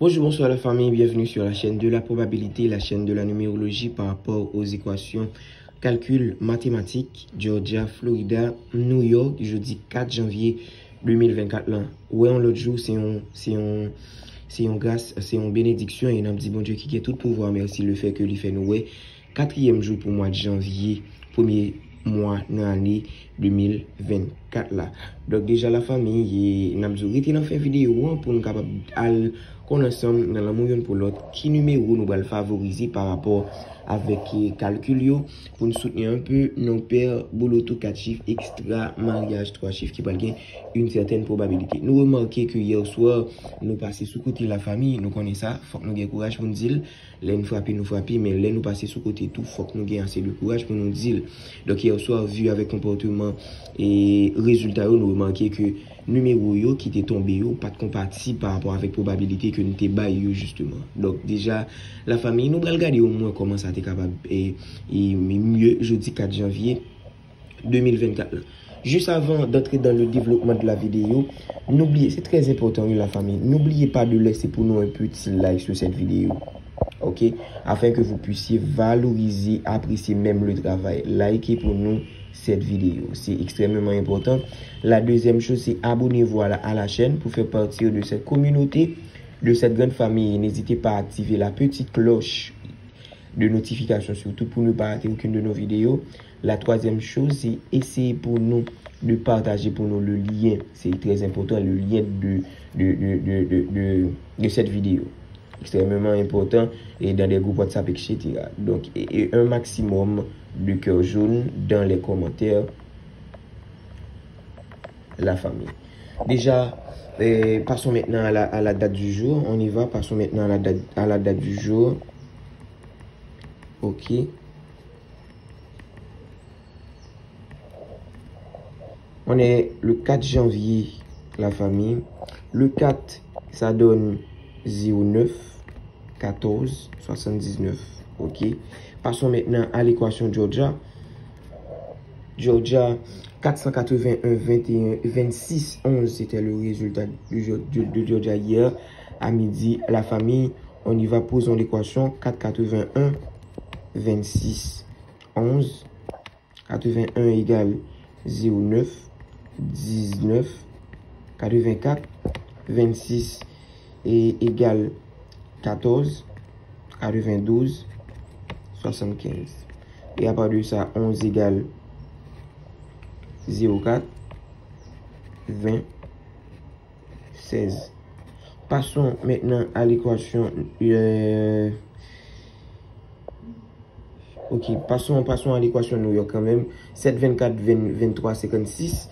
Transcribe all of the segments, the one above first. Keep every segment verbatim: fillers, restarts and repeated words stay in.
Bonjour, bonsoir la famille, bienvenue sur la chaîne de la probabilité, la chaîne de la numérologie par rapport aux équations calcul mathématique, Georgia, Florida, New York, jeudi quatre janvier deux mille vingt-quatre lan. Wè yon lòt jou, se yon, se yon, se yon gras, se yon benediksyon, e n ap di Bondye ki gen tout pouvwa mèsi lefètke li fè nou wè katriyèm jou pou mwa janvye, premye mwa nan ane de mil vennkat la. Donk deja la fanmi, e n ap di w rete nan fen videyo an pou nou kapab al konn ansanm nan lanmou youn pou lòt ki nimewo nou pral favorize pa rapò avèk, e, kalkil yo pou n soutni anpe non pè bouloto kat chif ekstra maryaj twa chif ki pral gen yon sètèn pwobabilite. Nou remake ke yè swa nou pase sou kote la fanmi, nou konnen sa, fòk nou gen kouraj pou n di l. Lè n frape, nou frape, men lè nou pase sou kote tou, fòk nou gen ase de kouraj pou nou di l. Donk, yè swa, vi avèk konpòteman e rezilta yo, nou remake ke nimewo yo ki te tonbe yo pa t konpatib pa rapò avèk pwobabilite ke n te bay yo, jisteman. Donk, deja, la fanmi, nou pral gade omwen kòman sa te kapab e, e mye jodi kat janvye de mil vennkat lan. Jis avan d'entrer dans le développement de la vidéo, n'oubliez, c'est très important, oui, la famille, n'oubliez pas de laisser pour nous un petit like sur cette vidéo. Ok? Afin que vous puissiez valoriser, apprécier même le travail. Likez pour nous cette vidéo. C'est extrêmement important. La deuxième chose, c'est abonnez-vous à la, à la chaîne pour faire partie de cette communauté, de cette grande famille. N'hésitez pas à activer la petite cloche de notification surtout pour ne pas rater aucune de nos vidéos. La troisième chose, c'est essayer pour nous de partager pour nous le lien. C'est très important, le lien de, de, de, de, de, de, de cette vidéo. Extrêmement important et dans des groupes WhatsApp, et cetera. Donc, et, et un maximum de cœur jaune dans les commentaires, la famille. Déjà, euh, passons maintenant à la, à la date du jour. On y va. Passons maintenant à la date, à la date du jour. Ok. On est le quatre janvier, la famille. Le quatre, ça donne zéro neuf, quatorze, soixante-dix-neuf. Ok. Passons maintenant à l'équation Georgia. Georgia, quatre cent quatre-vingt-un, vingt et un, vingt-six, onze, c'était le résultat de, de, de Georgia hier à midi. La famille, on y va, posons l'équation. Quatre quatre-vingt-un, vingt-six, onze. Quatre-vingt-un égale zéro neuf, dix-neuf, quatre-vingt-quatre, vingt-six égale quatorze, quatre-vingt-douze, soixante-quinze. Et à part de ça, onze égale zéro quatre, vingt, seize. Passons maintenant à l'équation, euh, ok, passons, passons à l'équation New York quand même. Sept, vingt-quatre, vingt, vingt-trois, cinquante-six.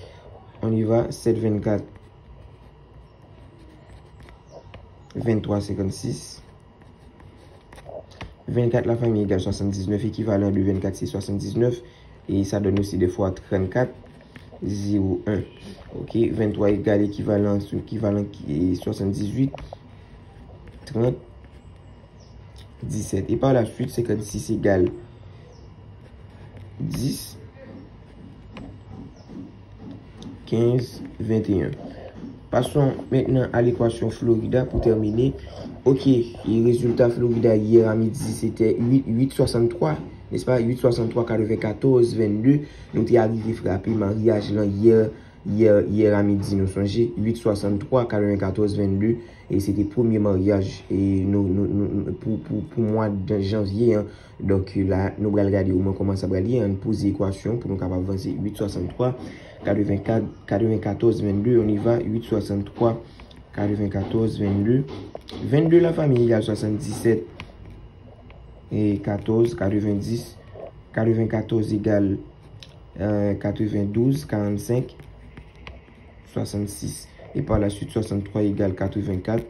On y va. Sept, vingt-quatre, vingt-trois, cinquante-six. Vingt-quatre, la famille, égale soixante-dix-neuf, équivalent de vingt-quatre, c'est soixante-dix-neuf. Et ça donne aussi des fois trente-quatre, zéro un. Ok, vingt-trois égale équivalent, équivalent qui est soixante-dix-huit, trente, dix-sept. Et par la suite, cinquante-six égale dix, quinze, vingt et un. Passons maintenant à l'équation Florida pour terminer. Ok, et résultat Florida hier à midi, c'était huit, huit soixante-trois, n'est-ce pas? Huit soixante-trois, quatre-vingt-quatorze, vingt-deux. Nou te arive frape maryaj lan yè, yè, yè a midi, nou sonje. Huit soixante-trois, quatre-vingt-quatorze, vingt-deux. E se te premye maryaj e nou, nou, nou, nou, pou, pou, pou mwa de janvye an. Donk, la, nou pral gade omwen kòman sa pral ye. Ann poze ekwasyon pou nou kapab vanse. Huit soixante-trois, quatre-vingt-quatre, quatre-vingt-quatorze, vingt-deux, on y va. Huit soixante-trois, quatre-vingt-quatorze, vingt-deux. Vingt-deux, la famille, égale soixante-dix-sept et quatorze, quatre-vingt-dix. Quatre-vingt-quatorze égale, euh, quatre-vingt-douze, quarante-cinq, soixante-six. Et par la suite, soixante-trois égale quatre-vingt-quatre,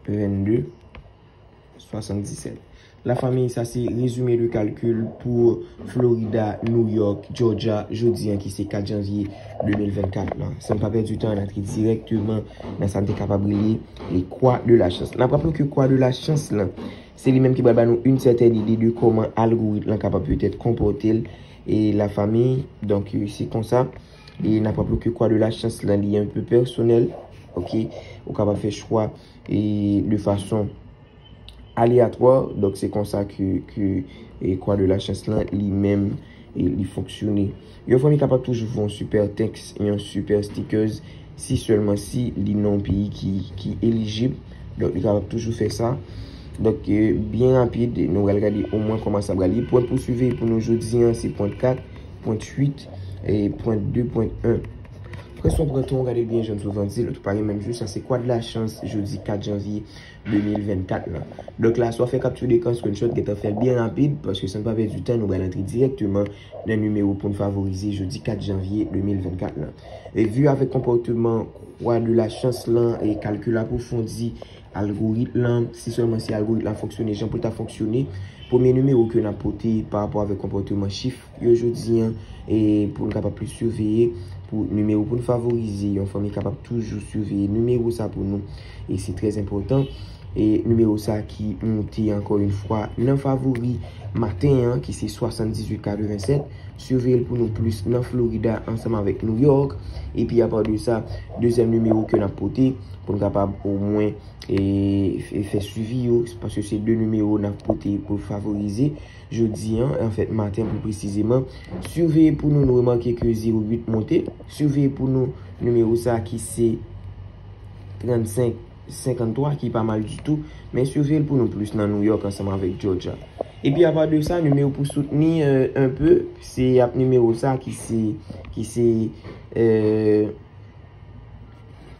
vingt-deux, soixante-dix-sept. La famille, sa se rezime de kalkil pou Florida, New York, Georgia, jodi an ki se kat janvye de mil vennkat lan. San n pa pèdi tan, n antre dirèkteman nan sa n te kapab rele les croix de la chance. N ap raple ke croix de la chance lan, se li menm ki pral ba nou yon sètèn ide de kòman algorit lan kapab petèt konpòte l. E la famille, donk, se konsa. E n ap raple ke croix de la chance lan, li enpe pèsonèl. Ok, ou kapab fè chwa e de fason aleyatwa. Donk, se konsa ke, ke e, kwa de la chans lan, li menm, e, li fonksyone. Yon fanmi kapab toujou fè yon super thanks, yon super stickers, si sèlman si li nan yon peyi ki, ki elijib. Donk, li kapab toujou fè sa. Donk, e, byen rapid, nou pral gade omwen kòman sa pral ye. Pwent pou siveye pou nou jodi an, se pwent kat, pwent uit, e pwent de, pwent en. Pran swen pran tan w, gade l byen jan m souvan di l, nou tou pare menm jou, sa se kwa de la chans, jodi kat janvye de mil vennkat lan. Donk la, swa fè capture d'écran, screenshot, gentan fè l byen rapid, paske san n pa pèdi tan, nou pral antre dirèkteman nan nimewo pou n favorize jodi kat janvye de mil vennkat lan. E vi avèk konpòteman kwa de la chans lan e kalkil apwofondi algorit lan, si sèlman si algorit lan fonksyone jan pou l ta fonksyone, premye nimewo ke n ap pote pa rapò avèk konpòteman chif yo jodi an, e pou n kapab plis siveye, pou nimewo pou n favorize, yon fanmi kapab toujou siveye nimewo sa pou nou, e se trè enpòtan. E nimewo sa ki monte ankò yon fwa nan favori maten an, ki se swasanndizuit katrevennsèt, siveye l pou nou plis nan Florida ansanm avèk New York. Epi apa de sa, dezyèm nimewo ke n ap pote, pou n kapab omwen e, e fè swivi yo, paske se de nimewo n ap pote pou favorize jodi an, anfèt, maten pli presizeman. Siveye pou nou, nou remake ke zewo uit monte. Siveye pou nou, nimewo sa ki se trannsenk senkanntwa, ki pa mal ditou, men siveye l pou nou plis nan New York ansanm avèk Georgia. Epi apa de sa, nimewo pou soutni, e, un peu, se ap nimewo sa ki se, ki se, e,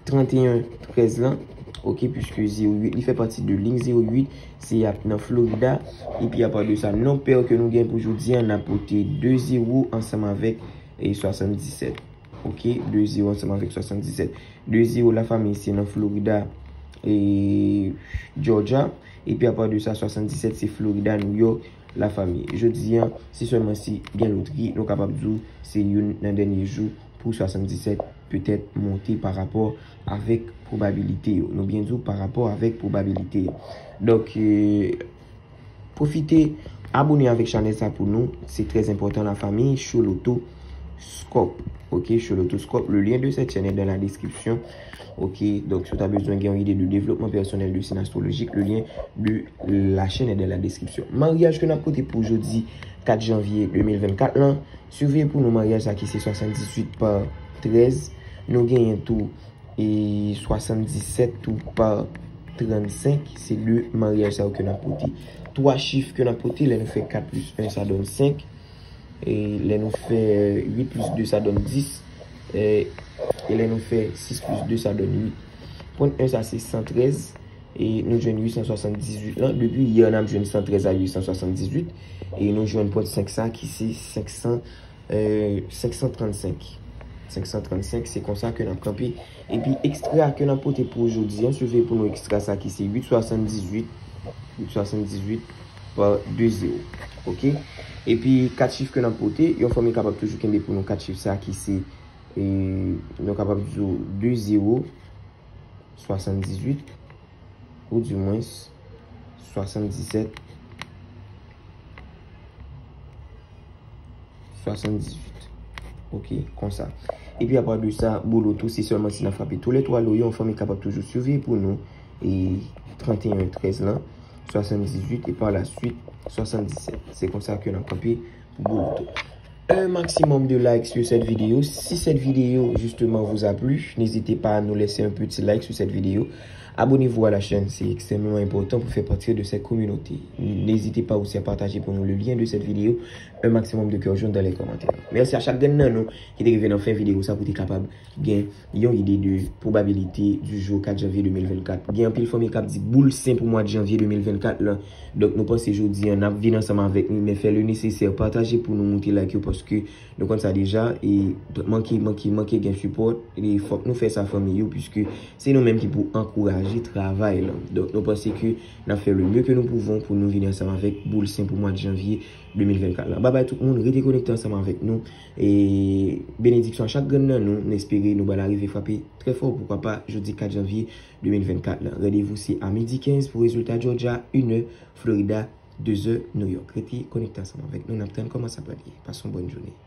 trannteyen trèz lan, ok, puiske zewo uit, li fè pati de liy zewo uit, se ap nan Florida, epi apa de sa, non pè ke nou gen pou jodi an, n ap pote de zewo ansanm avèk, e, swasanndisèt, ok, de zewo ansanm avèk swasanndisèt. De zewo la fanmi, se nan Florida, e, Georgia, epi apa de sa, swasanndisèt, se Florida, New York, la fanmi. Jodi an, se sèlman si gen lotri, nou kapab di w se youn nan dènye jou pou swasanndisèt petèt monte pa rapò avèk pwobabilite yo. Nou byen di w pa rapò avèk pwobabilite yo. Donk, e, pwofite abone avèk chanèl sa pou nou. Se trè enpòtan, la famille, Choloto Scope. Ok, Choloto Scope. Le lien de cette chaîne est dans la description. Ok, donk si w ta bezwen gen yon ide de devlopman pèsonèl, de siy astrolojik, le lien de la chaîne est dans la description. Maryaj ke n ap pote pou jodi kat janvye de mil vennkat lan, siveye pou nou maryaj sa ki se swasanndizuit pa trèz. Nou genyen tou e swasanndisèt tou pa trannsenk, se de maryaj sa yo ke n ap pote. Twa chif ke n ap pote, lè nou fè kat plis en, sa donn senk. E lè nou fè uit plis de, sa donn dis. E, e lè nou fè sis plis de, sa donn uit. Pwent en sa, se san trèz. E nou jwenn uit san swasanndizuit lan. Depi yè, n ap jwenn san trèz a uit san swasanndizuit. E nou jwenn pwent senk sa, ki se senk san, e, senk san trannsenk. Senk san trannsenk, se konsa ke n ap kanpe. Epi ekstra ke n ap pote pou jodi an, siveye pou nou ekstra sa ki se uit swasanndizuit. Uit swasanndizuit pa de zewo. Ok? Epi kat chif ke n ap pote, yon fanmi kapab toujou kenbe pou nou kat chif sa ki se, e, nou kapab di w de zewo swasanndizuit, ou dimwens swasanndisèt swasanndizuit. Ok, konsa. Epi apa de sa, Bouloto, se sèlman si n ap frape toulètwa lo yo, yon fanmi kapab toujou siveye pou nou, e, trannteyen trèz lan, swasanndizuit, e pa la suit, swasanndisèt. Se konsa ke n ap kanpe pou Bouloto. Un maximum de likes sur cette vidéo. Si cette vidéo, justement, vous a plu, n'hésitez pas à nous laisser un petit like sur cette vidéo. Abonnez-vous à la chaîne, c'est extrêmement important pour faire partie de cette communauté. N'hésitez pas aussi à partager pour nous le lien de cette vidéo un maximum de cœur jaune dans les commentaires. Mèsi a chak grenn nan nou ki te rive nan fen videyo sa pou te kapab gen yon ide de pwobabilite du jour kat janvye de mil vennkat. Gen anpil fanmi k ap di boul sen pou mwa de janvye de mil vennkat lan. Donk, nou panse jodi an, n ap vin ansanm avèk nou, men fè le nesesè, pataje pou nou, moute like yo, paske nou konn sa deja, e manke, manke, manke gen sipò, e fòk nou fè sa fanmi yo, puiske se nou menm ki pou ankouraje travay lan. Donk, nou panse ke n ap fè le mieux que nous pouvons pou nou vini ansanm avèk boul sen pou mwa de janvye de mil vennkat lan. Babay tout moun, rete konekte ansanm avèk nou. E benediksyon a chak grenn nan nou, n espere nou pral arive frape trè fò, poukwa pa, jodi kat janvye de mil vennkat lan. Randevou se a midi kenz pou rezilta Georgia, inè, Florida, dezè, New York. Rete konekte ansanm avèk nou, n ap tann kòman sa pral ye. Pase yon bòn jounen.